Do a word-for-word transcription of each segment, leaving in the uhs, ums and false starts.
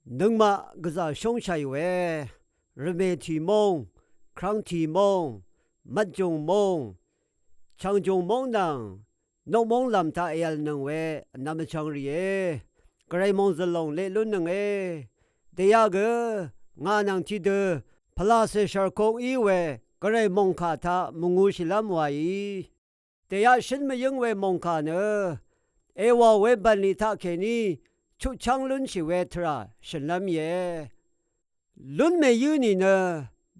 Nøngmaq gvzà shóngshàì we, rvmè tì móng, krvng tì móng, mvtjùng móng, chv̀ngjùng móng nvng noq móng lv̀m taq èv̀lnøng we vnvm vchvng rìé. Gvray mòngzø̀l lòng leq lúnnønge. Dèyaq gø ngà nvng tiqdø pvlacè shv̀rkong í we Gvray mòngkà taq mvngūshìlv́m wàí. Dèyaq shǿn mvyǿng we mòngkà nø èwàò we bv̀nlì taqkèní chutchv́ng lúnshì we tvrà shø̀nlv́m íe. Lún mèyǿ nìnø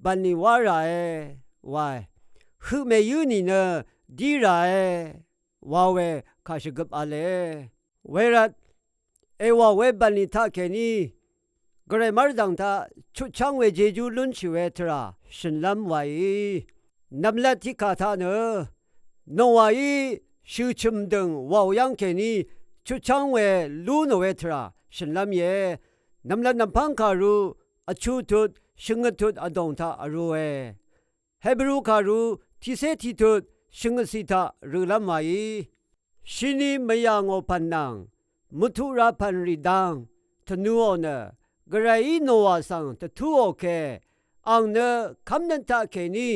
bv̀nlì wá ràe wae. Høq mèyǿ nìnø dí ràe wa we kà shvgøp v̄le. Wervt èwàò we bv̀nlì taqkèní Gvray mv́rdv̀ng taq chutchv́ng we jejú lúnshì we tvrà shø̀nlv́m wàí. Nv̀mlat tiqkà taq nø Nowaí shø̀chø̀m dø̀ng wàò yv́ngkèní chutchv́ng we lú nò we tvrà shø̀nlv́m íe. Nv̀mlat nv̀mpv́ng kàru vchu tut shvngøt tut vdòng taq vrūe. Hebru kàru tiqcé tiqtut shvngøtciq taq rø̀lv́m wàí. Shini mvyà ngò pv̀n nvng mvtuq ra pv̀n rì dang tvnuò nø Gvrayí Nowa svng dvtúò ke, ang nø kv́mnøt taqkèní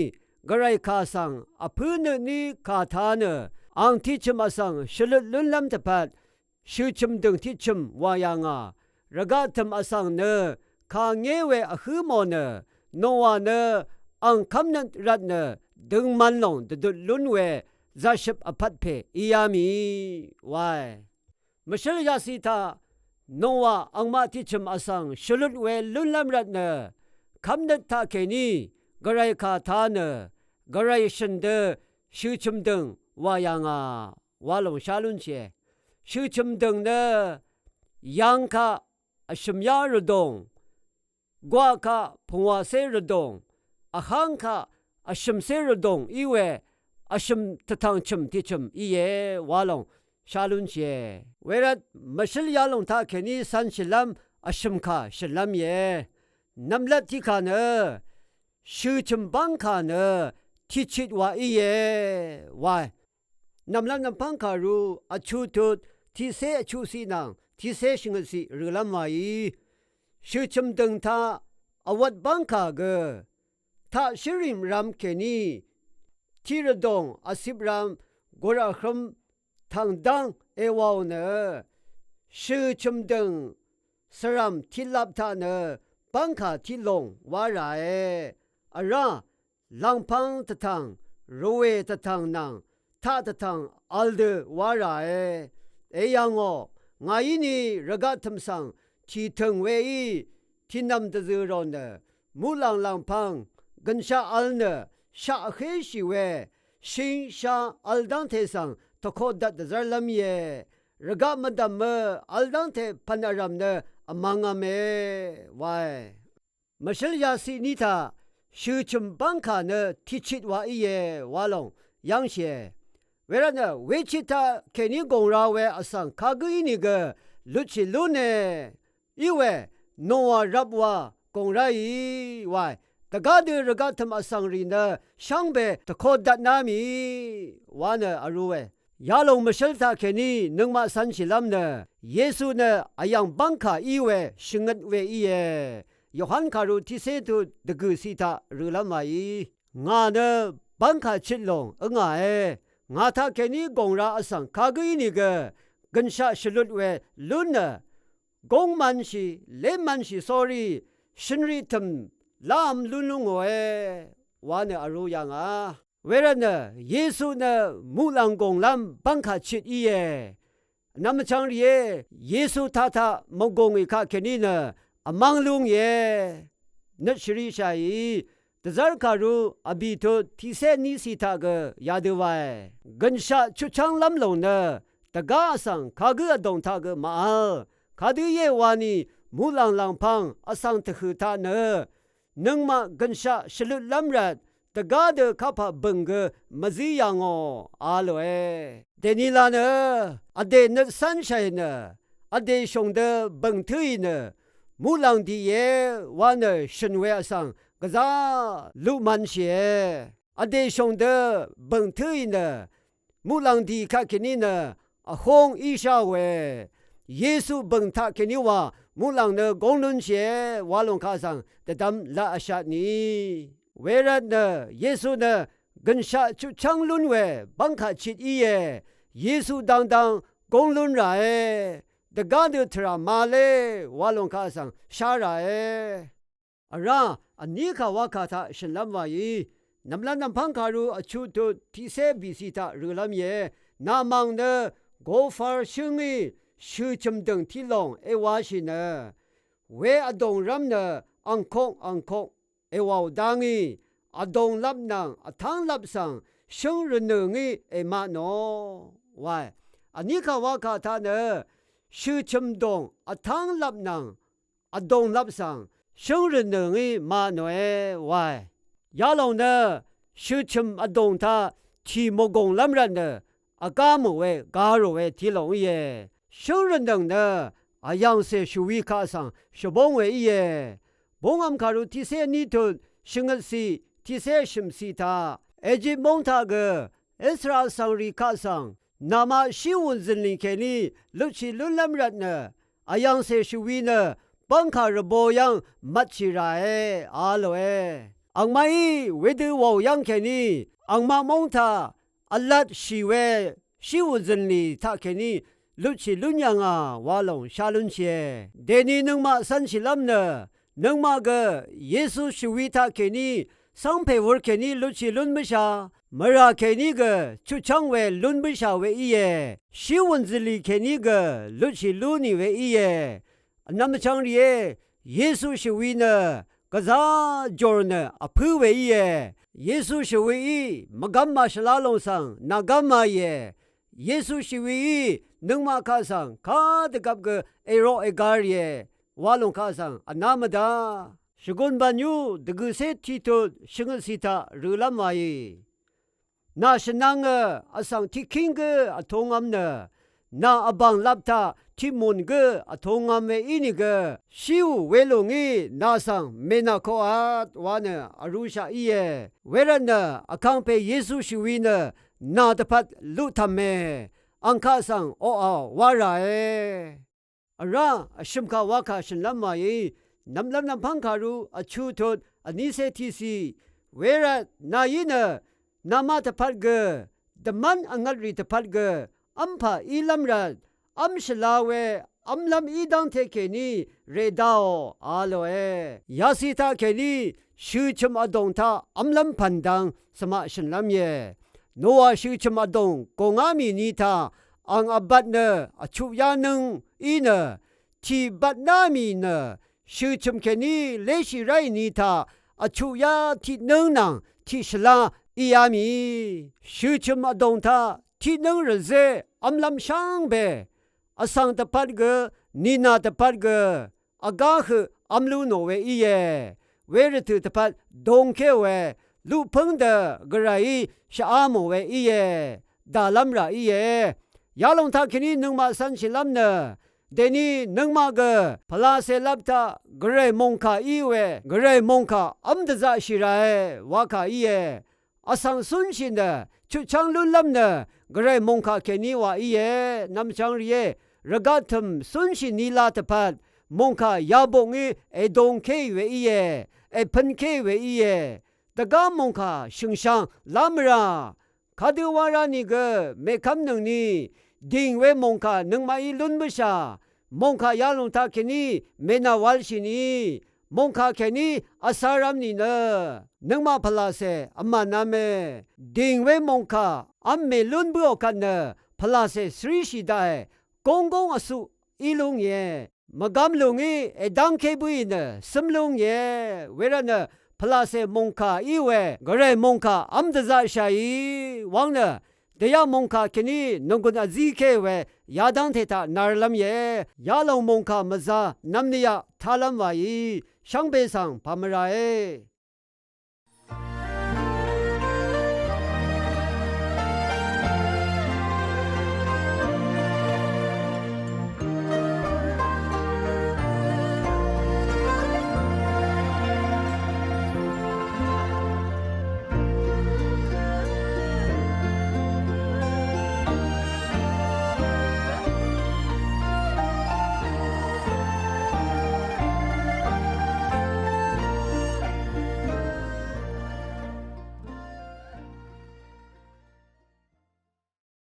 Gvray kà svng vpǿ nøtní kà tā nø ang tiqchø̀m vsvng shvløt lúnlv́m dvpvt shø̀chø̀m dø̀ng tiqchø̀m wà yà ngà. Rvgaq tø̀m vsvng nø kà ngé we vhǿ mò nø Nowa nø ang kv́mnøt rvt nø døngman lòng dvdut lún we zaqshøp vpvt pè íá mì wae. Mvshǿl yaciq taq Nowa angmaq tiqchø̀m vsvng shvlut we lúnlv́m rvt nø kv́mnøt taqkèní Gvray kà tā nø Gvray shø̀n dø shø̀chø̀m dø̀ng wà yà ngà wa lòng shá lúnshìe. Shø̀chø̀m dø̀ng nø yvng kaq vshø̀m yá rvdòng, gwaq kaq pungwàcé rvdòng, vháng kaq vshø̀mcé rvdòng í we vshø̀m tvtv̀ng chø̀m tiqchø̀m íe wa lòng shá lúnshìe. Wervt mvshǿl yalòng taqkèní cv̄nshìlv́m vshø̀m kà shø̀nlv́m íe. Nv̀mlat tiqkà nø shø̀chø̀m bv́ng kà nø tiqchit wa íe wae. Nv̀mlat nv̀mpv́ng kàru vchu tut tiqcé vchuqciq nvng tiqcé shvngøtciq rø̀lv́m wàí. Shø̀chø̀m dø̀ng taq vwvt bv́ngkà gø taq shírìm rv̄m kèní tiq rvdòng vcip rv̄m gùrv̀hrø̄m tv̀ng dv́ng èwàò nø shø̀chø̀m dø̀ng svrv̀m tiqlap taq nø bv́ngkà tiqlòng wá ràe. Vrá lv̀ngpv̄ng tvtv̀ng, rvwè tvtv̀ng nvng taq tvtv̀ng v̄l dø wá ràe. Eyv̀ngò, ngàí ni rvgaq tø̀m svng tìtø̀ng weí tìnv̀m dvzø̀ rò nø muqlàng lv̀ngpv̄ng gø̀nshaq v̄l nø shaq vhéshì we shíng shá v̄l dv́ngte svng tvkoqdvt dvzv́rlv́m íe. Rvgaq mvdv̀mø v̄l dv́ngte pv̀n vrv̀m nø vmv̄ngv̄me wae. Mvshǿl yaciq ní taq shø̀chø̀m bv́ngkà nø tiqchit wa íe wa lòng yv́ngshìe. Wervtnø wechit taq kèní gòngra we vsvng kagǿ ínìgø lutshì lúne. Iwe Nowa rvp wa gòng ráì wae. Dvgá dø rvgaq tø̀m vsvng rì nø shvngbe dvko dvtná mì wa nø vrūe. Yalòng mvshǿl taqkèní nøngmaq cv̄nshìlv́m nø Yesu nø vyv̀ng bv́ngkà í we shvngøt we íe. Yohan kàru tiqcé tut dvgø̀ciq taq rø̀lv́m wàí. Ngà nø bv́ngkà chit lòng ǿngàe. Ngà taqkèní gòngra vsvng kagǿ ínìgø gø̀nshaq shvlut we lún nø góng mv̄nshì, lé mv̄nshì sórí shønriq tø̀m láv̄m lún lú ngòe wa nø vrū yà ngà. Wervtnø Yesu nø muqlàng gònglv́m bv́ngkà chit íe. Vnvm vchvng rìé, Yesu taq taq mvgùng ì kaq kèní nø vmv́ng lú ngìe. Nøt shvri shàì dvzv́r kàru vbì tut tiqcé níciq taq gø yadø wae. Gø̀nshaq chutchv́nglv́m lòng nø dvgá vsvng kagǿ vdòng taq gø màvl. Kadø íe wani muqlàng làngpv̄ng vsvng tvhø̀ taq nø nøngmaq gø̀nshaq shvlutlv́m rvt dvgá dø kapaq bø̀ng gø mvzí yà ngò a lòe. Dènila nø vdè nøt cv́nshàì nø vdè shòng dø bø̀ng tǿì nø muqlàng dììe wa nø shø̀n we vsvng gvzá luq mv̄nshìe. Vdè shòng dø bø̀ng tǿì nø muqlàng dì kaq kèní nø vhúng íshá we Yesu bø̀ng taqkèní wa muqlàng nø góng lúnshìe wa lòng kaq svng dvdvm laq vshat nìí. Wervt nø Yesu nø gø̀nshaq chutchv́ng lún we bv́ngkà chit íe. Yesu dangdang góng lún ràe. Dvgá dø tvrà malé wa lòng kaq svng shá ràe. Vrá vní kà wakà taq shø̀nlv́m wàí nv̀mlat nv̀mpv́ng kàru vchuq tut tiqcé bìci taq rølv́m íe. Nà mv̀ng nø gofar shǿngí shø̀chø̀m dø̀ng tiq lòng èwashì nø we vdòngrv́m nø angkok angkok èwàò dá ngí vdònglap nvng vtánglap svng shǿng rvnø̀ ngí èmaq nò wae. Vní kà wakà taq nø shø̀chø̀m dòng vtánglap nvng vdònglap svng shǿng rvnø̀ ngí maq nòe wae. Yalòng nø shø̀chø̀m vdòng taq tì mògònglv́m rvtnø vgá mò we ga rò we tiq lòng íe. Shǿng rvnø̀ng nø vyv̀ngcè shvwi kaq svng shvbóng we íe. Búngvm kàru tiqcé vní tut shvngøtciq tiqcé vshø̀mciq taq Ejip móng taq gø Israel vsvngrì kaq svng namaq shí wùn zø̀nlì kèní lutshì lúnlv́m rvtnø vyv̀ngcè shvwi nø bv́ngkà rvbo yv́ng mvtshì ràe a lòe. Angmaqí wedø wàò yv́ng kèní angmaq móng taq vlat shì we shí wùn zø̀nlì taqkèní lutshì lún yv̀ngà wa lòng shá lúnshìe. Dèni nøngmaq cv̄nshìlv́m nø nøngmaq gø Yesu shvwi taqkèní cv́ngpè wur kèní lutshì lún bǿshà, mvrà kèní gø chutchv́ng we lún bǿshà we íe. Shí wùn zø̀nlì kèní gø lutshì lú nì we íe. Vnvm vchvng rìé, Yesu shvwi nø gvzá jòr nø vpǿ we íe. Yesu shvwií mvgv́m màshvla lòng svng nàgv́m màìe. Yesu shvwií nøngmaq kaq svng kadvgvp gø èrok èga rìe wa lòng kaq svng vná mvdá. Shvgùn bv̀n yú dvgø̀cé tiqtut shvngøtcì taq rølv́m wàì. Nà shvnvngø vsvng tiqkíng gǿ vtungvm nø, nà vbànglap taq tiqmùn gǿ vtungvm we ínìgø, shíù welù ngí nà svng mènàkoqat wa nø vrūshaq íe. Wervtnø vkàngpè Yesu shvwi nø nà dvpvt luqtv̀me, ang kaq svng oqà wá ràe. Vrá vshø̀m kà wa kà shø̀nlv́m wàí, nv̀mlv́m nv̀mpv́ng kàru vchuq tut vnícé tiqciq. Wervt nàí nø namaq dvpvt gø, dvmv́n vngvtrì dvpvt gø v́mpà ílv́m rvt, v́m shvla we v́mlv́m í dv́ngte kèní rèdaò a lòe. Yaci taqkèní shø̀chø̀m vdòng taq v́mlv́m pv̀n dang svmaq shø̀nlv́m íe. Nowa shø̀chø̀m vdòng gòngá mì ni taq ang vbat nø vchuq yá nǿng í nø, tì batná mì nø shø̀chø̀m kèní léshì ráì ni taq vchuq yá tiq nǿng nvng tiq shvlá íá mì. Shø̀chø̀m vdòng taq tiq nǿng rvzé v́mlv́m shvngbe, vsvng dvpvt gø, nìnà dvpvt gø, vgá høq v́m lú nò we íe. Wervtø̀ dvpvt dongkéò we, luqpǿng dø gvrayí shvá mò we íe. Dàlv́m rà íe. Yalòng taqkèní nøngmaq cv̄nshìlv́m nø, dèni nøngmaq gø pvlacè lap taq gvray mòngkà í we, gvray mòngkà v́m dvzaqshì ràe wa kà íe. Vsvng cúnshì nø chutchv́ng lúnlv́m nø gvray mòngkà kèní wa íe. Nvmchvng rìé, rvgaq tø̀m cúnshì nila dvpvt mòngkà yabokngí èdongkéì we íe, èpønkéì we íe. Dvgá mòngkà shø̀ngshang lá mvrà, kadø wa ra nìgø mèkv́mnøngni dìng we mòngkà nøngmaqí lún bǿshà, mòngkà yalòng taqkèní mènàwalshì ni, mòngkà kèní vcārv̄m nìnø nøngmaq pvlacè vmànv̄me. Dìng we mòngkà v́m mèlún bǿò kvt nø pvlacè svríshì daqe, gónggóng vcuq í lúngìe. Mvgvm lùngí èdv́ngké bǿì nø cǿm lúngìe. Wervtnø pvlacè mòngkà í we gvray mòngkà v́m dvzaqshàì wv́ng nø dvyaq mòngkà kèní nònggùn vzíké we yadv́ngte taq narlv́m íe. Yalòng mòngkà mvzā nvmniyaq tálv́m wàì shvngbe svng pàmvràe.